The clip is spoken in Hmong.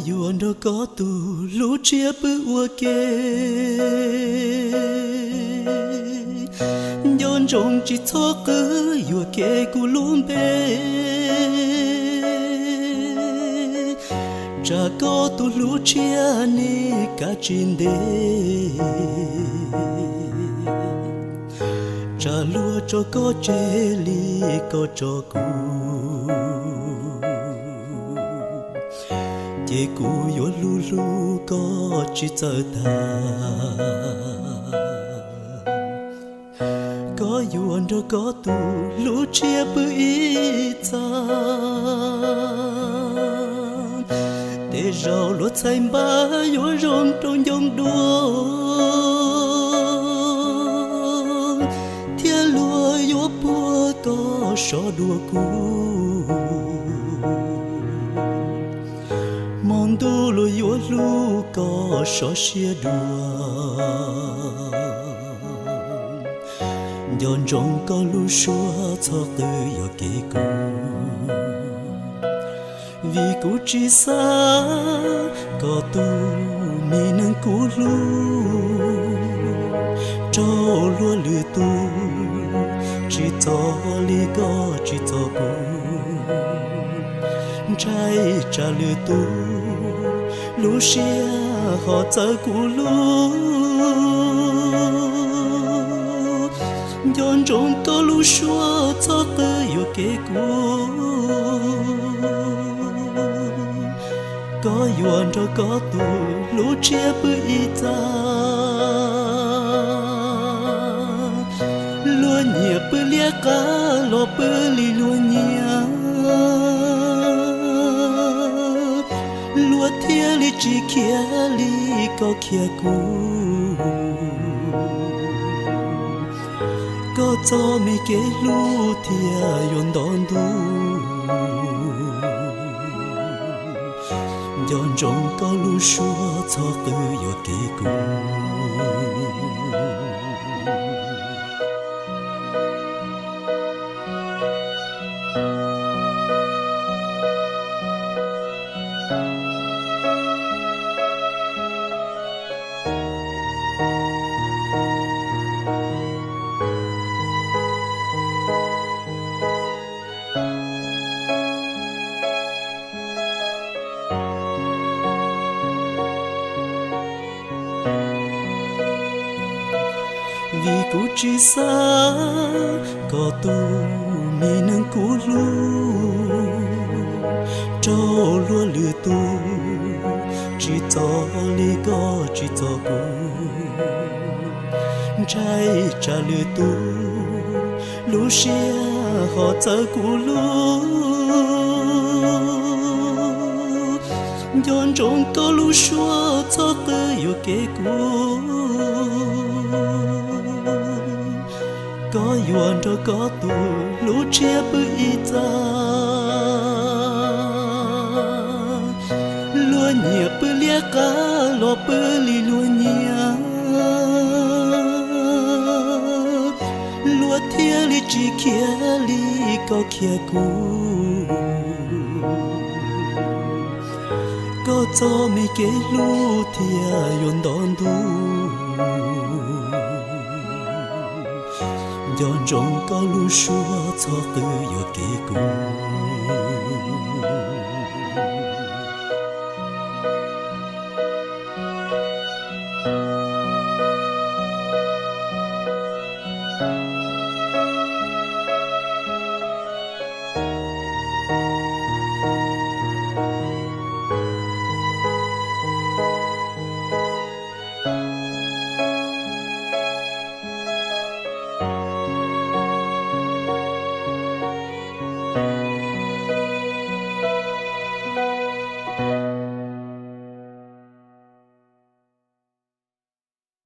Yuav nrog koj tus hlub tshiab pw ua ke, nco ntsoov tsis txhob qw yuam kev kuv lub npe. Tsam koj tus hlub tshiab nws kav tsis ntev, tsam luag tso koj tseg li koj tso kuv, ces kuv yuav hlub hlub koj tsis txawj tag. Koj yuav nrog koj tus hlub tshiab pw ib txhis, tej zaum luag txhais npab yuav zoo rau ncoo dua, thiab luag yuav puag koj sov dua kuv. Hmo ntuj luag yuav hlub koj sov siab dua, nco ntsoov koj lub suab txhob qw yuam kev kuv. Vim kuv tsis xav kom tus me neeg kuv hlub raug luag lwm tus, tsis txog li koj tsis txog kuv. Ntshai tsam lwm tus lub siab ho txawv kuv lub. Nco ntsoov koj lub suab txhob qw yuam kev kuv. Koj yuav nrog koj tus hlub tshiab pw ib txhis, luag nyiam pw liab qab los pw li luag nyiam, luag thiaj li tsis khiav li koj khiav kuv. Koj txoj me kev hlub thiaj yuav nto ntu, nco ntsoov koj lub suab txhob qw yuam kev kuv. Vim kuv tsis xav kom tus me neeg kuv hlub raug luag lwm tus, tsis txog li koj tsis txog kuv. Ntshai tsam lwm tus lub siab ho txawv kuv lub. Nco ntsoov koj lub suab txhob qw yuam kev kuv. Koj yuav nrog koj tus hlub tshiab pw ib txhis, luag nyiam pw liab qab los pw li luag nyiam, luag thiaj li tsis khiav li koj khiav kuv. Koj txoj me kev hlub thiaj yuav nto ntu, nco ntsoov koj lub suab txhob qw yuam kev kuv.